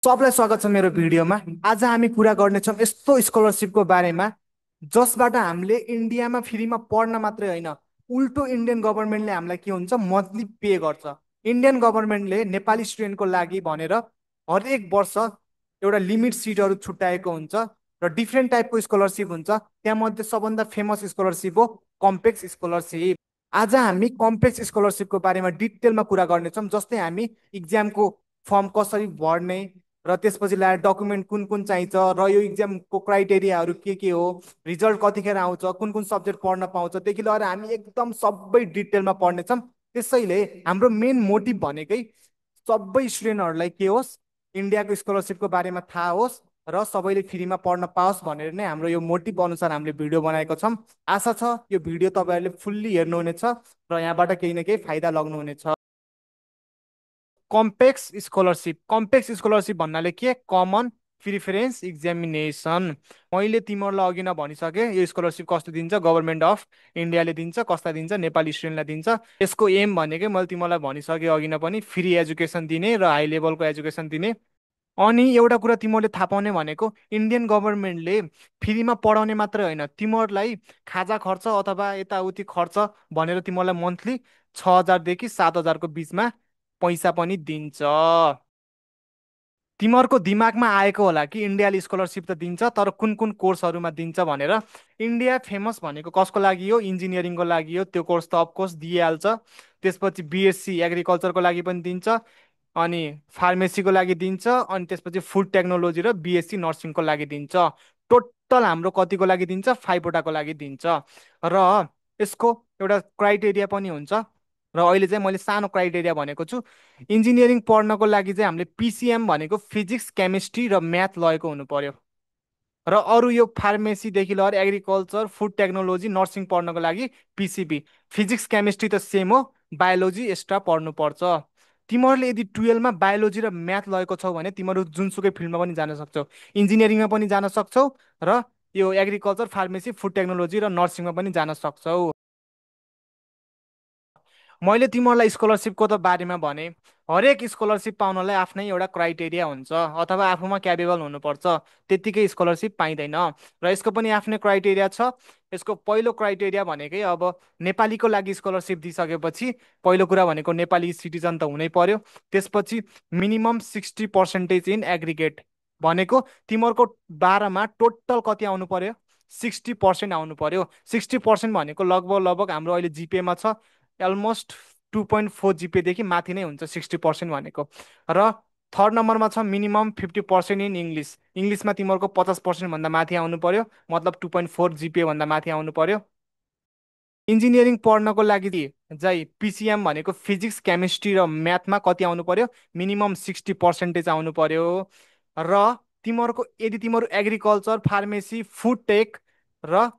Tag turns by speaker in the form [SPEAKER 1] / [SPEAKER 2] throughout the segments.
[SPEAKER 1] सबलाई स्वागत छ मेरो भिडियोमा। आज हामी कुरा गर्नेछौँ यस्तो स्कलरसिपको बारेमा जसबाट हामीले इन्डियामा फ्रीमा पढ्न मात्रै होइन, उल्टो इन्डियन गभर्मेन्टले हामीलाई के हुन्छ मन्थली पे गर्छ। इन्डियन गभर्मेन्टले नेपाली स्टुडेन्टको लागि भनेर हरेक वर्ष एउटा लिमिट सिटहरू छुट्याएको हुन्छ र डिफ्रेन्ट टाइपको स्कलरसिप हुन्छ। त्यहाँमध्ये सबभन्दा फेमस स्कलरसिप हो कम्पेक्स स्कलरसिप। आज हामी कम्प्लेक्स स्कलरसिपको बारेमा डिटेलमा कुरा गर्नेछौँ, जस्तै हामी इक्जामको फर्म कसरी भर्ने र त्यसपछि ल्याएर डकुमेन्ट कुन कुन चाहिन्छ र यो इक्जामको क्राइटेरियाहरू के हो, रिजल्ट कतिखेर आउँछ, कुन कुन सब्जेक्ट पढ्न पाउँछदेखि लिएर हामी एकदम सबै डिटेलमा पढ्नेछौँ। त्यसैले हाम्रो मेन मोटिभ भनेकै सबै स्टुडेन्टहरूलाई के होस्, इन्डियाको स्कलरसिपको बारेमा थाहा होस् र सबैले फ्रीमा पढ्न पाओस् भनेर नै हाम्रो यो मोटिभ अनुसार हामीले भिडियो बनाएको छौँ। आशा छ यो भिडियो तपाईँहरूले फुल्ली हेर्नुहुनेछ र यहाँबाट केही न केही फाइदा लग्नुहुनेछ। कम्पेक्स स्कलरसिप भन्नाले के, कमन प्रिफरेन्स एक्जामिनेसन। मैले तिमीहरूलाई अघि नै भनिसकेँ यो स्कलरसिप कस्तो दिन्छ, गभर्मेन्ट अफ इन्डियाले दिन्छ। कसलाई दिन्छ? नेपाली स्टुडेन्टलाई दिन्छ। यसको एम भनेकै मैले तिमीलाई भनिसकेँ अघि नै पनि, फ्री एजुकेसन दिने र हाई लेभलको एजुकेसन दिने। अनि एउटा कुरा तिमीहरूले थाहा पाउने भनेको इन्डियन गभर्मेन्टले फ्रीमा पढाउने मात्रै होइन, तिमीहरूलाई खाजा खर्च अथवा यताउति खर्च भनेर तिमीहरूलाई मन्थली 6,000 देखि 7,000को बिचमा पैसा पनि दिन्छ। तिमीहरूको दिमागमा आएको होला कि इन्डियाले स्कलरसिप त दिन्छ तर कुन कुन कोर्सहरूमा दिन्छ भनेर। इन्डिया फेमस भनेको कसको लागि हो? इन्जिनियरिङको लागि हो। त्यो कोर्स त अफकोर्स दिइहाल्छ। त्यसपछि बिएससी एग्रिकल्चरको लागि पनि दिन्छ, अनि फार्मेसीको लागि दिन्छ, अनि त्यसपछि फुड टेक्नोलोजी र बिएससी नर्सिङको लागि दिन्छ। टोटल हाम्रो कतिको लागि दिन्छ? 5वटाको लागि दिन्छ। र यसको एउटा क्राइटेरिया पनि हुन्छ, र अहिले चाहिँ मैले सानो क्राइटेरिया भनेको छु। इन्जिनियरिङ पढ्नको लागि चाहिँ हामीले पिसिएम भनेको फिजिक्स केमिस्ट्री र म्याथ लगेको हुनु पर्यो। र अरू यो फार्मेसीदेखि लिएर एग्रिकल्चर फुड टेक्नोलोजी नर्सिङ पढ्नको लागि पिसिबी। फिजिक्स केमिस्ट्री त सेम हो, बायोलोजी एक्स्ट्रा पढ्नुपर्छ। तिमीहरूले यदि 12मा बायोलोजी र म्याथ लगेको छौ भने तिमीहरू जुनसुकै फिल्डमा पनि जान सक्छौ। इन्जिनियरिङमा पनि जान सक्छौ र यो एग्रिकल्चर फार्मेसी फुड टेक्नोलोजी र नर्सिङमा पनि जान सक्छौ। मैले तिमीहरूलाई स्कलरसिपको त बारेमा भने। हरेक स्कलरसिप पाउनलाई आफ्नै एउटा क्राइटेरिया हुन्छ अथवा आफूमा क्यापेबल हुनुपर्छ, त्यत्तिकै स्कलरसिप पाइँदैन। र यसको पनि आफ्नै क्राइटेरिया छ। यसको पहिलो क्राइटेरिया भनेकै अब नेपालीको लागि स्कलरसिप दिइसकेपछि पहिलो कुरा भनेको नेपाली सिटिजन त हुनै पर्यो। त्यसपछि मिनिमम 60% इन एग्रिगेट भनेको तिमीहरूको 12मा टोटल कति आउनु पर्यो? 60% आउनु पर्यो। 60% भनेको लगभग लगभग हाम्रो अहिले जिपेमा छ अलमोस्ट 2.4 जिपेदेखि माथि नै हुन्छ 60% भनेको। र थर्ड नम्बरमा छ मिनिमम 50% इन इङ्ग्लिस। इङ्ग्लिसमा तिमीहरूको 50% भन्दा माथि आउनु पर्यो, मतलब 2.4 जिपे भन्दा माथि आउनु पर्यो। इन्जिनियरिङ पढ्नको लागि चाहिँ पिसिएम भनेको फिजिक्स केमिस्ट्री र म्याथमा कति आउनु पर्यो? मिनिमम 60% आउनु पर्यो। र तिमीहरूको यदि तिमीहरू एग्रिकल्चर फार्मेसी फुड टेक र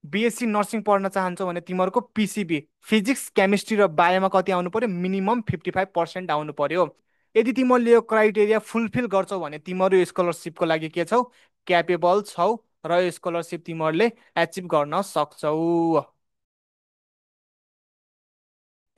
[SPEAKER 1] बिएससी नर्सिङ पढ्न चाहन्छौ भने तिमीहरूको पिसिबी फिजिक्स केमिस्ट्री र बायोमा कति आउनु पर्यो? मिनिमम 55% आउनु पर्यो। यदि तिमीहरूले यो क्राइटेरिया फुलफिल गर्छौ भने तिमीहरू यो स्कलरसिपको लागि के छौ? क्यापेबल छौ र यो स्कलरसिप तिमीहरूले एचिभ गर्न सक्छौ।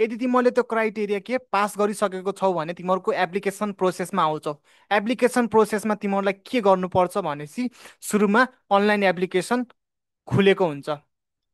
[SPEAKER 1] यदि तिमीहरूले त्यो क्राइटेरिया के पास गरिसकेको छौ भने तिमीहरूको एप्लिकेसन प्रोसेसमा आउँछौ। एप्लिकेसन प्रोसेसमा तिमीहरूलाई के गर्नुपर्छ भनेपछि सुरुमा अनलाइन एप्लिकेसन खुलेको हुन्छ,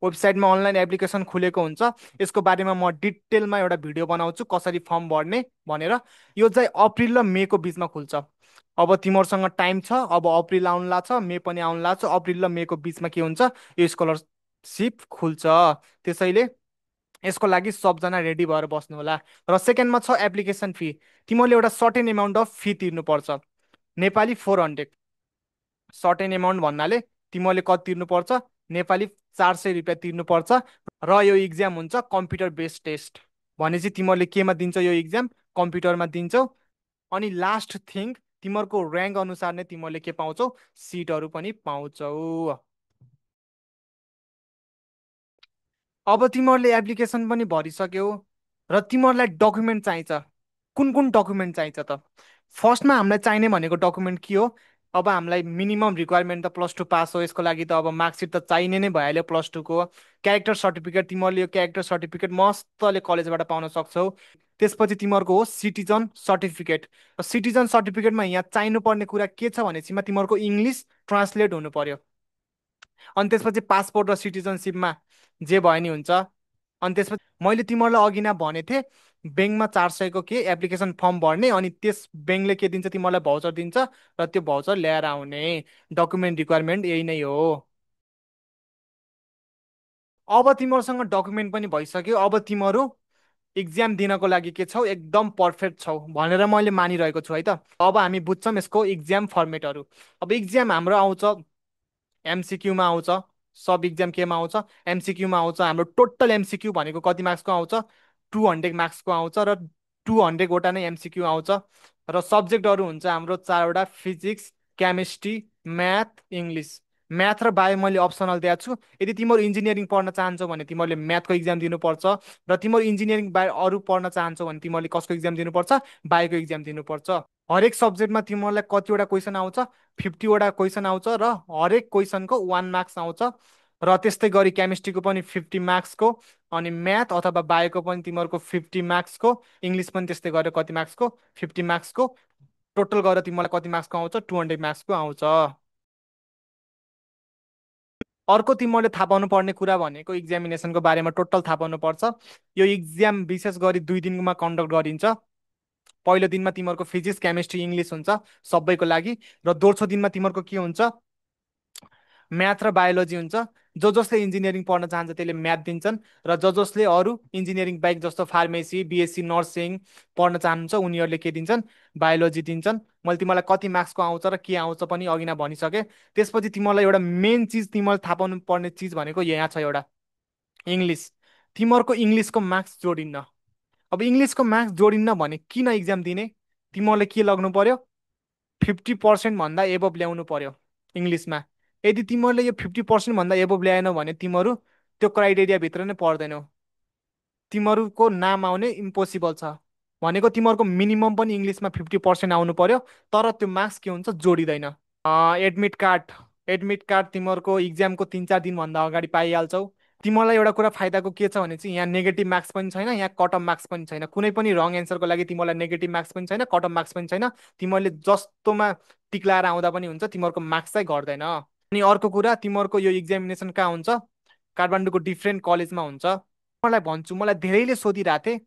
[SPEAKER 1] वेबसाइटमा अनलाइन एप्लिकेसन खुलेको हुन्छ। यसको बारेमा म डिटेलमा एउटा भिडियो बनाउँछु कसरी फर्म भर्ने भनेर। यो चाहिँ अप्रिल र मेको बिचमा खुल्छ। अब तिमीहरूसँग टाइम छ, अब अप्रिल आउनु लाग्छ, मे पनि आउनु लाग्छ। अप्रिल र मेको बिचमा के हुन्छ? यो स्कलरसिप खुल्छ। त्यसैले यसको लागि सबजना रेडी भएर बस्नु होला। र सेकेन्डमा छ एप्लिकेसन फी। तिमीहरूले एउटा सर्टेन एमाउन्ट अफ फी तिर्नुपर्छ, नेपाली 400। सर्टेन एमाउन्ट भन्नाले तिमीहरूले कति तिर्नुपर्छ? नेपाली 400 रुपियाँ तिर्नुपर्छ। र यो इक्जाम हुन्छ कम्प्युटर बेस्ड टेस्ट। भनेपछि तिमीहरूले केमा दिन्छौ यो इक्जाम? कम्प्युटरमा दिन्छौ। अनि लास्ट थिङ, तिमीहरूको ऱ्याङ्क अनुसार नै तिमीहरूले के पाउँछौ? सिटहरू पनि पाउँछौ। अब तिमीहरूले एप्लिकेसन पनि भरिसक्यौ र तिमीहरूलाई डकुमेन्ट चाहिन्छ। कुन कुन डकुमेन्ट चाहिन्छ त? फर्स्टमा हामीलाई चाहिने भनेको डकुमेन्ट के हो? अब हामीलाई मिनिमम रिक्वायरमेन्ट त +2 पास हो। यसको लागि त अब मार्कसिट त चाहिने नै भइहाल्यो +2 को। क्यारेक्टर सर्टिफिकेट, तिमीहरूले यो क्यारेक्टर सर्टिफिकेट मस्तले कलेजबाट पाउन सक्छौ। त्यसपछि तिमीहरूको हो सिटिजन सर्टिफिकेट। सिटिजन सर्टिफिकेटमा यहाँ चाहिनुपर्ने कुरा के छ भनेछिमा तिमीहरूको इङ्ग्लिस ट्रान्सलेट हुनु पर्यो। अनि त्यसपछि पासपोर्ट र सिटिजनसिपमा जे भयो नि हुन्छ। अनि त्यसपछि मैले तिमीहरूलाई अघि नै भनेको थिएँ, ब्याङ्कमा 400 को के एप्लिकेसन फर्म भर्ने, अनि त्यस ब्याङ्कले के दिन्छ तिमीहरूलाई भाउचर दिन्छ, र त्यो भाउचर ल्याएर आउने। डकुमेन्ट रिक्वायरमेन्ट यही नै हो। अब तिमीहरूसँग डकुमेन्ट पनि भइसक्यो, अब तिमीहरू इक्जाम दिनको लागि के छौ, एकदम पर्फेक्ट छौ भनेर मैले मानिरहेको छु है त। अब हामी बुझ्छौँ यसको इक्जाम फर्मेटहरू। अब इक्जाम हाम्रो आउँछ एमसिक्यूमा आउँछ। सब इक्जाम केमा आउँछ, एमसिक्यूमा आउँछ। हाम्रो टोटल एमसिक्यू भनेको कति मार्क्सको आउँछ, 200 मार्क्सको आउँछ, र 200वटा नै एमसिक्यू आउँछ। र सब्जेक्टहरू हुन्छ हाम्रो चारवटा, physics, chemistry, math, English. Math र बायो मैले अप्सनल दिएको छु। यदि तिमीहरू इन्जिनियरिङ पढ्न चाहन्छौ भने तिमीहरूले म्याथको इक्जाम दिनुपर्छ, र तिमीहरू इन्जिनियरिङ बायो अरू पढ्न चाहन्छौ भने तिमीहरूले कसको इक्जाम दिनुपर्छ, बायोको इक्जाम दिनुपर्छ। हरेक सब्जेक्टमा तिमीहरूलाई कतिवटा क्वेसन आउँछ, 50वटा क्वेसन आउँछ, र हरेक क्वेसनको 1 मार्क्स आउँछ। र त्यस्तै गरी केमिस्ट्रीको पनि 50 मार्क्सको, अनि म्याथ अथवा बायोको पनि तिमीहरूको 50 मार्क्सको, इङ्ग्लिस पनि त्यस्तै गरेर कति मार्क्सको, 50 मार्क्सको। टोटल गरेर तिमीलाई कति मार्क्सको आउँछ, 200 मार्क्सको आउँछ। अर्को तिमीहरूले थाहा पाउनु पर्ने कुरा भनेको इक्जामिनेसनको बारेमा टोटल थाहा पाउनु पर्छ। यो इक्जाम विशेष गरी 2 दिनमा कन्डक्ट गरिन्छ। पहिलो दिनमा तिमीहरूको फिजिक्स, केमिस्ट्री, इङ्ग्लिस हुन्छ सबैको लागि। र दोस्रो दिनमा तिमीहरूको के हुन्छ, म्याथ र बायोलोजी हुन्छ। जसले इन्जिनियरिङ पढ्न चाहन्छ त्यसले म्याथ दिन्छन्, र जसले अरू इन्जिनियरिङ बाहेक जस्तो फार्मेसी, बिएससी नर्सिङ पढ्न चाहनुहुन्छ उनीहरूले के दिन्छन्, बायोलोजी दिन्छन्। मैले तिमीलाई कति मार्क्सको आउँछ र के आउँछ पनि अघि नै भनिसकेँ। त्यसपछि तिमीलाई एउटा मेन चिज तिमीले थाहा पाउनु पर्ने चिज भनेको यहाँ छ एउटा, इङ्ग्लिस। तिमीहरूको इङ्ग्लिसको मार्क्स जोडिन्न। अब इङ्ग्लिसको मार्क्स जोडिन्न भने किन इक्जाम दिने, तिमीहरूले के लाग्नु पर्यो, 50% भन्दा एबभ ल्याउनु पर्यो इङ्ग्लिसमा। यदि तिमीहरूले यो 50% भन्दा एबभ ल्याएनौ भने तिमीहरू त्यो क्राइटेरियाभित्र नै पर्दैनौ। तिमीहरूको नाम आउने इम्पोसिबल छ। भनेको तिमीहरूको मिनिमम पनि इङ्ग्लिसमा 50% आउनु पर्यो, तर त्यो मार्क्स के हुन्छ, जोडिँदैन। Admit card. एडमिट कार्ड तिमीहरूको इक्जामको 3-4 दिनभन्दा अगाडि पाइहाल्छौ। तिमीलाई एउटा कुरा फाइदाको के छ भने चाहिँ यहाँ नेगेटिभ मार्क्स पनि छैन, यहाँ कट अफ मार्क्स पनि छैन। कुनै पनि रङ एन्सरको लागि तिमीलाई नेगेटिभ मार्क्स पनि छैन, कट अफ मार्क्स पनि छैन। तिमीहरूले जस्तोमा टिक लाएर आउँदा पनि हुन्छ, तिमीहरूको मार्क्स चाहिँ घट्दैन। अनि अर्को कुरा, तिमीहरूको यो इक्जामिनेसन कहाँ हुन्छ, काठमाडौँको डिफ्रेन्ट कलेजमा हुन्छ। मलाई भन्छु, मलाई धेरैले सोधिरहेको थिए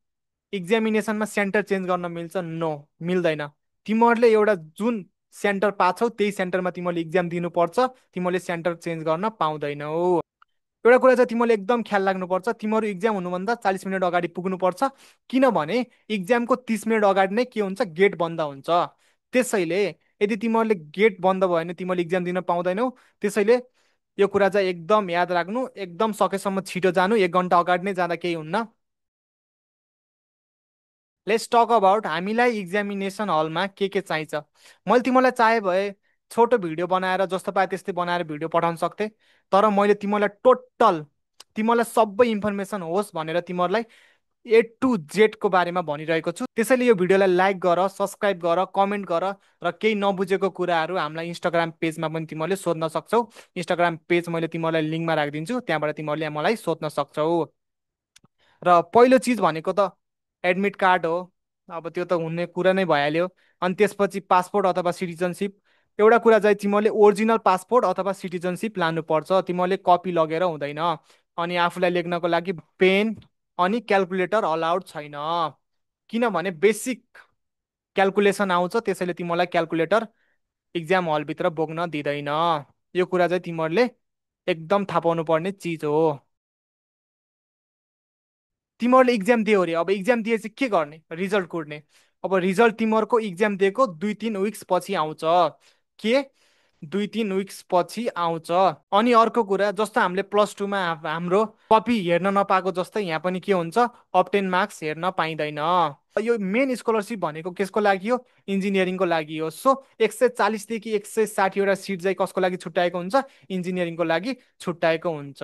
[SPEAKER 1] इक्जामिनेसनमा सेन्टर चेन्ज गर्न मिल्छ, नो, मिल्दैन। तिमीहरूले एउटा जुन सेन्टर पाछौ त्यही सेन्टरमा तिमीहरूले इक्जाम दिनुपर्छ, तिमीहरूले सेन्टर चेन्ज गर्न पाउँदैनौ। एउटा कुरा चाहिँ तिमीहरूले एकदम ख्याल राख्नुपर्छ, तिमीहरू इक्जाम हुनुभन्दा 40 मिनट अगाडि पुग्नुपर्छ। किनभने इक्जामको 30 मिनट अगाडि नै के हुन्छ, गेट बन्द हुन्छ। त्यसैले यदि तिमीहरूले गेट बन्द भयो भने तिमीहरूले इक्जाम दिन पाउँदैनौ। त्यसैले यो कुरा चाहिँ एकदम याद राख्नु, एकदम सकेसम्म छिटो जानु, 1 घन्टा अगाडि नै जाँदा केही हुन्न। लेट्स टक अबाउट हामीलाई इक्जामिनेसन हलमा के चाहिन्छ। मैले तिमीलाई चाहे भए छोटो भिडियो बनाएर जस्तो पाए त्यस्तै बनाएर भिडियो पठाउन सक्थेँ, तर मैले तिमीलाई टोटल, तिमीलाई सबै इन्फर्मेसन होस् भनेर तिमीहरूलाई A to Z को बारेमा भनिरहेको छु। त्यसैले यो भिडियोलाई लाइक गर, सब्सक्राइब गर, कमेन्ट गर, र केही नबुझेको कुराहरू हामीलाई इन्स्टाग्राम पेजमा पनि तिमीहरूले सोध्न सक्छौ। इन्स्टाग्राम पेज मैले तिमीहरूलाई लिङ्कमा राखिदिन्छु, त्यहाँबाट तिमीहरूले मलाई सोध्न सक्छौ। र पहिलो चिज भनेको त एडमिट कार्ड हो। अब त्यो त हुने कुरा नै भइहाल्यो। अनि त्यसपछि पासपोर्ट अथवा सिटिजनसिप। एउटा कुरा चाहिँ तिमीहरूले ओरिजिनल पासपोर्ट अथवा सिटिजनसिप लानुपर्छ, तिमीहरूले कपी लगेर हुँदैन। अनि आफूलाई लेख्नको लागि पेन अनि क्यालकुलेटर अलाउड छैन, किनभने बेसिक क्यालकुलेसन आउँछ, त्यसैले तिमीलाई क्यालकुलेटर इक्जाम हलभित्र बोक्न दिँदैन। यो कुरा चाहिँ तिमीहरूले एकदम थाहा पाउनु पर्ने चिज हो। तिमीहरूले इक्जाम दियो अरे, अब इक्जाम दिएपछि के गर्ने, रिजल्ट कुर्ने। अब रिजल्ट तिमीहरूको इक्जाम दिएको 2-3 विक्स पछि आउँछ। के 2-3 विक्स पछि आउँछ। अनि अर्को कुरा, जस्तो हामीले +2मा हाम्रो कपी हेर्न नपाएको जस्तै यहाँ पनि के हुन्छ, अब्टेन मार्क्स हेर्न पाइँदैन। यो मेन स्कलरसिप भनेको कसको लागि हो, इन्जिनियरिङको लागि हो। सो 140देखि 160वटा सिट चाहिँ कसको लागि छुट्याएको हुन्छ, इन्जिनियरिङको लागि छुट्याएको हुन्छ।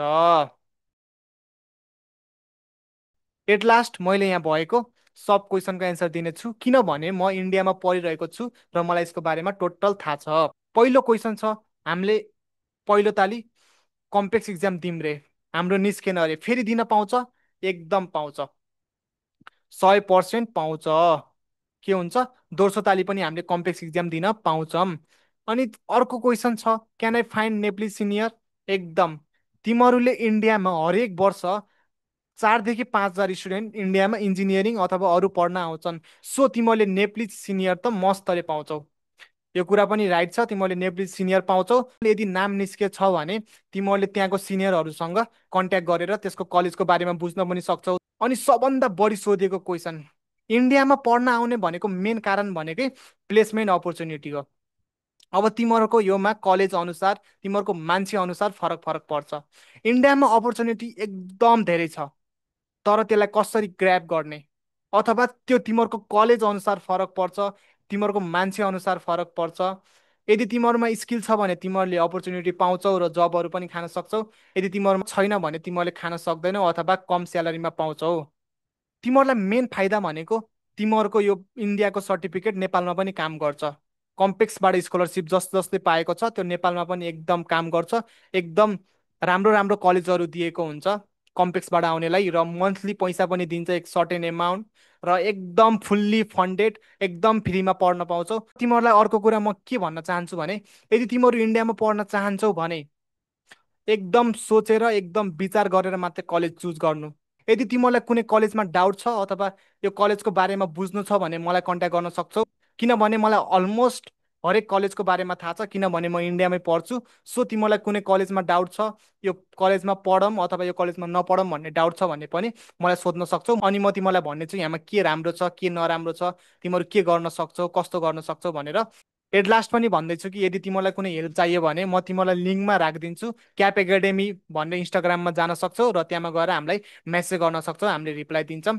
[SPEAKER 1] एट लास्ट मैले यहाँ भएको सब क्वेसनको एन्सर दिनेछु, किनभने म इन्डियामा पढिरहेको छु र मलाई यसको बारेमा टोटल थाहा छ। पहिलो क्वेसन छ, हामीले पहिलो ताली कम्प्लेक्स इक्जाम दिउँ रे, हाम्रो निस्केन अरे, फेरि दिन पाउँछ, एकदम पाउँछ। 100% पाउँछ। के हुन्छ, दोस्रो ताली पनि हामीले कम्प्लेक्स इक्जाम दिन पाउँछौँ। अनि अर्को क्वेसन छ, can I find Nepali senior? एकदम, तिमीहरूले इन्डियामा हरेक वर्ष 4 देखि 5 हजार स्टुडेन्ट इन्डियामा इन्जिनियरिङ अथवा अरू पढ्न आउँछन्। सो तिमीहरूले नेप्ली सिनियर त मस्तले पाउँछौ। यो कुरा पनि राइट छ, तिमीहरूले नेप्ली सिनियर पाउँछौ। यदि नाम निस्के छ भने तिमीहरूले त्यहाँको सिनियरहरूसँग कन्ट्याक्ट गरेर त्यसको कलेजको बारेमा बुझ्न पनि सक्छौ। अनि सबभन्दा बढी सोधेको क्वेसन, इन्डियामा पढ्न आउने भनेको मेन कारण भनेकै प्लेसमेन्ट अपर्च्युनिटी हो। अब तिमीहरूको योमा कलेज अनुसार, तिमीहरूको मान्छे अनुसार फरक फरक पर्छ। इन्डियामा अपर्च्युनिटी एकदम धेरै छ, तर त्यसलाई कसरी ग्र्याब गर्ने, अथवा त्यो तिमीहरूको कलेज अनुसार फरक पर्छ, तिमीहरूको मान्छे अनुसार फरक पर्छ। यदि तिमीहरूमा स्किल छ भने तिमीहरूले अपर्च्युनिटी पाउँछौ र जबहरू पनि खान सक्छौ। यदि तिमीहरूमा छैन भने तिमीहरूले खान सक्दैनौ अथवा कम स्यालेरीमा पाउँछौ। तिमीहरूलाई मेन फाइदा भनेको तिमीहरूको यो इन्डियाको सर्टिफिकेट नेपालमा पनि काम गर्छ। कम्पेक्सबाट स्कलरसिप जसले पाएको छ त्यो नेपालमा पनि एकदम काम गर्छ। एकदम राम्रो राम्रो कलेजहरू दिएको हुन्छ कम्पेक्सबाट आउनेलाई, र मन्थली पैसा पनि दिन्छ एक सर्टेन एमाउन्ट, र एकदम फुल्ली फन्डेड, एकदम फ्रीमा पढ्न पाउँछौ। तिमीहरूलाई अर्को कुरा म के भन्न चाहन्छु भने, यदि तिमीहरू इन्डियामा पढ्न चाहन्छौ भने एकदम सोचेर एकदम विचार गरेर मात्रै कलेज चुज गर्नु। यदि तिमीलाई कुनै कलेजमा डाउट छ अथवा यो कलेजको बारेमा बुझ्नु छ भने मलाई कन्ट्याक्ट गर्न सक्छौ। किनभने मलाई अलमोस्ट हरेक कलेजको बारेमा थाहा छ, किनभने म इन्डियामै पढ्छु। सो तिमीलाई कुनै कलेजमा डाउट छ, यो कलेजमा पढौँ अथवा यो कलेजमा नपढौँ भन्ने डाउट छ भने पनि मलाई सोध्न सक्छौ। अनि म तिमीलाई भन्नेछु यहाँमा के राम्रो छ के नराम्रो छ, तिमीहरू के गर्न सक्छौ कस्तो गर्न सक्छौ भनेर। एट लास्ट पनि भन्दैछु कि यदि तिमीलाई कुनै हेल्प चाहियो भने म तिमीलाई लिङ्कमा राखिदिन्छु। क्याप एकाडेमी भन्ने इन्स्टाग्राममा जान सक्छौ र त्यहाँमा गएर हामीलाई मेसेज गर्न सक्छौ, हामीले रिप्लाई दिन्छौँ।